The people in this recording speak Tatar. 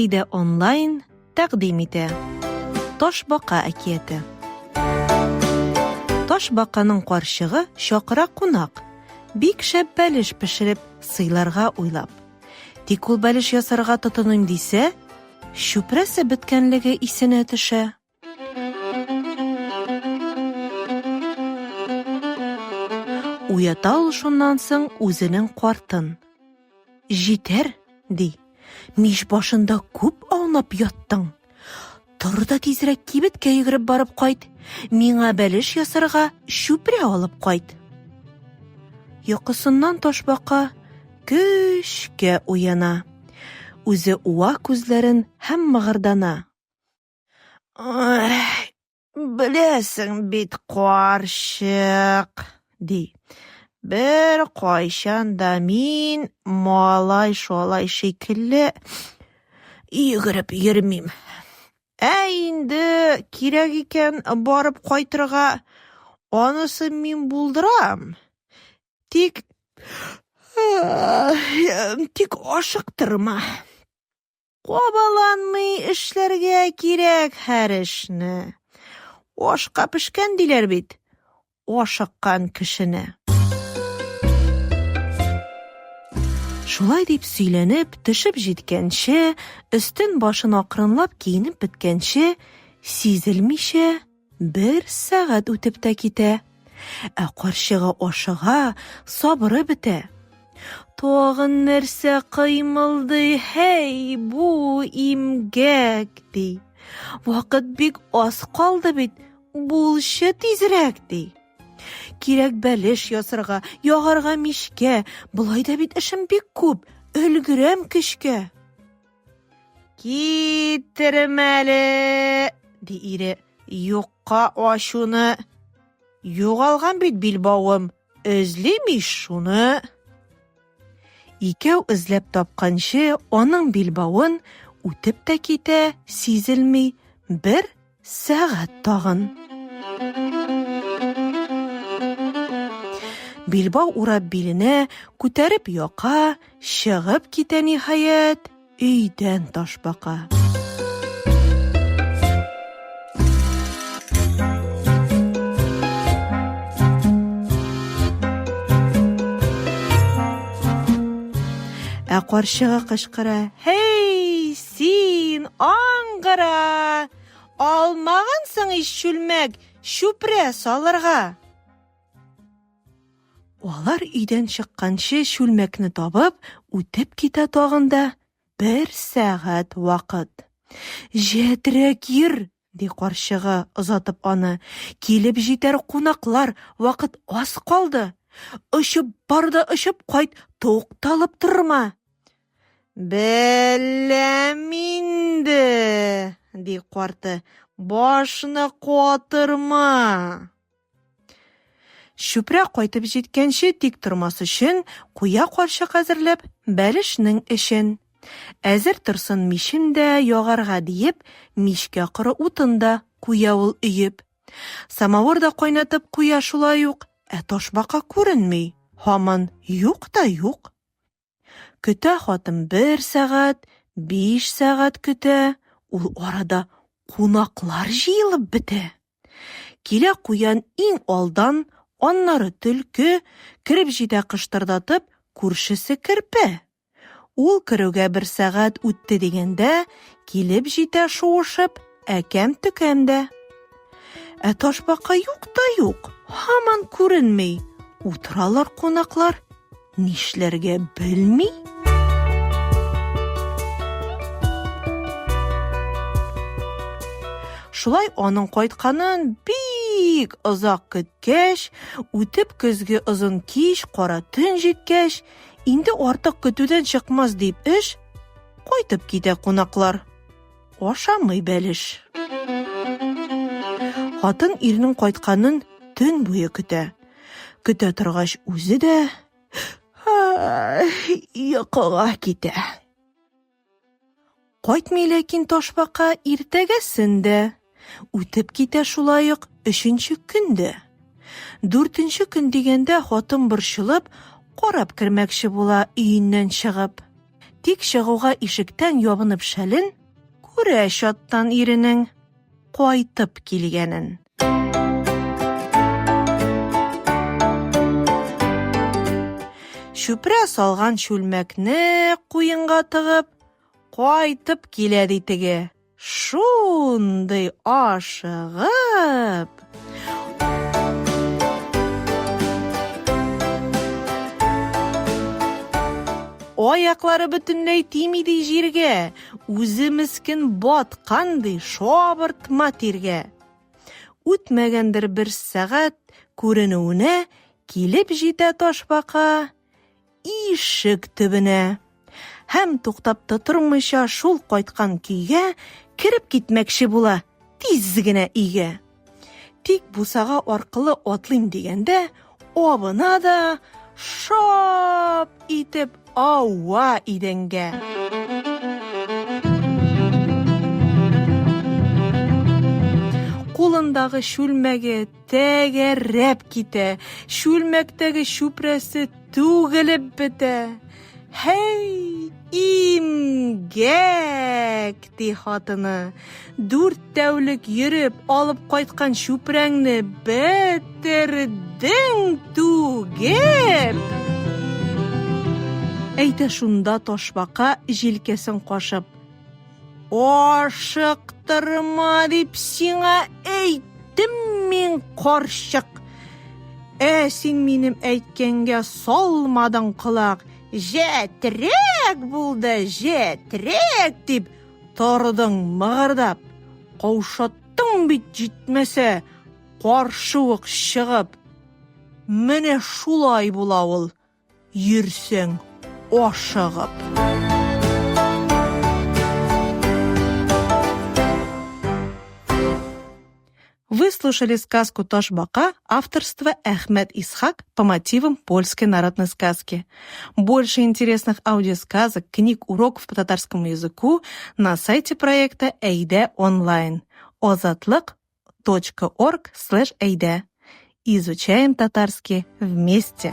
Әйдә онлайн тәкъдим итә. Ташбака әкияте. Ташбаканың карчыгы чакыра кунак. Бик шәп бәлеш пешереп, сыйларга уйлап. Тик ул бәлеш ясарга тотыныйм дисә, чүпрәсе беткәнлеге исенә төшә. Уята ул шуннан соң үзенең картын. Җитәр, ди. Мич башында күп аунап яттың. Тор да тизрәк кибеткә йөгереп барып кайт. Миңа бәлеш ясарга чүпрә алып кайт. Йокысыннан ташбака көчкә уяна. Үзе уа күзләрен һәм мыгырдана. Беләсең бит, карчык, ди. Бер кайчан да мин малай-шалай шикелле йөгереп йөрмим. Ә инде кирәк икән барып кайтырга, анысы мин булдырам. Тик тик ашыктырма. Кабаланмый эшләргә кирәк һәр эшне. Ашка пешкән диләр бит, ашыккан кешене. Шулай дип сөйләнеп, төшеп җиткәнче, өстен-башын акрынлап киенеп беткәнче, сизелмичә Бер сәгать үтеп тә китә. Ә карчыгы ашыга, сабыры бетә. Тагын нәрсә кыймылдый, һәй, бу имгәк, ди. Вакыт бик аз калды бит, булчы тизрәк, ди. Кирәк бәлеш ясарга, ягарга мичкә, болай да бит эшем бик күп, өлгерәм көчкә. Китермәле, ди ире, юкка ачуны. Югалган бит билбавым, эзлим ич шуны. Икәү эзләп тапканчы, аның билбавын үтеп тә китә, сизелми, бер сәгать тагын. Билбау урап биленә, күтәреп яка, чыгып китә ниһаять өйдән ташбака. Ә карчыгы кычкыра: "Һей, син, аңгыра! Алмагансың ич чүлмәк, чүпрә салырга. Алар өйдән чыкканчы чүлмәкне табып, үтеп китә тагын да бер сәгать вакыт. Җәтрәк йөр, ди карчыгы, озатып аны. Килеп җитәр кунаклар, вакыт аз калды. Очып бар да очып кайт, тукталып торма. Беләм инде, ди карты, башны катырма. Чүпрә кайтып җиткәнче тик тормас өчен, куя карчык әзерләп, бәлешнең эчен. Әзер торсын мичен дә ягарга диеп, мичкә коры утын да куя ул өеп. Самавыр да кайнатып куя шулай ук, ә ташбака күренми, һаман юк та юк. Көтә хатын бер сәгать, биш сәгать көтә, ул арада кунаклар җыелып бетә. Килә куян иң алдан, аннары төлке, кереп җитә кыштырдатып, күршесе керпе. Ул керүгә бер сәгать үтте дигәндә, килеп җитә шуышып, әкәм-төкәм дә. Ә ташбака юк та юк, һаман күренми. Утыралар кунаклар, Нишләргә белми? Шулай аның кайтканын бик озак көткәч, үтеп көзге озын кич, кара төн җиткәч, инде артык көтүдән чыкмас дип эш, кайтып китә кунаклар. Ашамый бәлеш. Хатын ирнең кайтканын төн буе көтә. Көтә торгач, үзе дә йокыга китә. Кайтмый ләкин ташбака иртәгәсен дә. Үтеп китә шулай ук өченче көн дә. Дүртенче көн дигәндә хатын борчылып, карап кермәкче була өеннән чыгып. Тик чыгуга ишектән ябынып шәлен, күрә чаттан иренең кайтып килгәнен. Чүпрә салган чүлмәкне куенга тыгып, кайтып килә ди теге. Шундый ашыгып. Аяклары бөтенләй тими ди җиргә, үзе мескен баткан ди шабыртма тиргә. Үтмәгәндер бер сәгать, күренүенә килеп җитә ташбака ишек төбенә. Һәм туктап та тормыйча шул кайткан көйгә кереп китмәкче була тиз генә өйгә. Тик бусага аркылы атлыйм дигәндә, абына да шап итеп ава идәнгә. Кулындагы чүлмәге тәгәрәп китә, чүлмәктәге чүпрәсе түгелеп бетә. Һәй, имгәк, ди хатыны. Дүрт тәүлек йөреп алып кайткан чүпрәңне бетердең түгеп. Әйтә шунда ташбака җилкәсен кашып. Ашыктырма дип сиңа әйттем мин, карчык. Ә син минем әйткәнгә салмадың колак. Җәтрәк булды, җәтрәк дип тордың мыгырдап. Каушаттың бит җитмәсә, каршы ук чыгып. Менә шулай була ул. Йөрсәң ашыгып. Вы слушали сказку Ташбака авторства Ахмед Исхак по мотивам польской народной сказки. Больше интересных аудиосказок, книг, уроков по татарскому языку на сайте проекта Әйдә онлайн. Озатлык.орг слэш әйдә. Изучаем татарский вместе.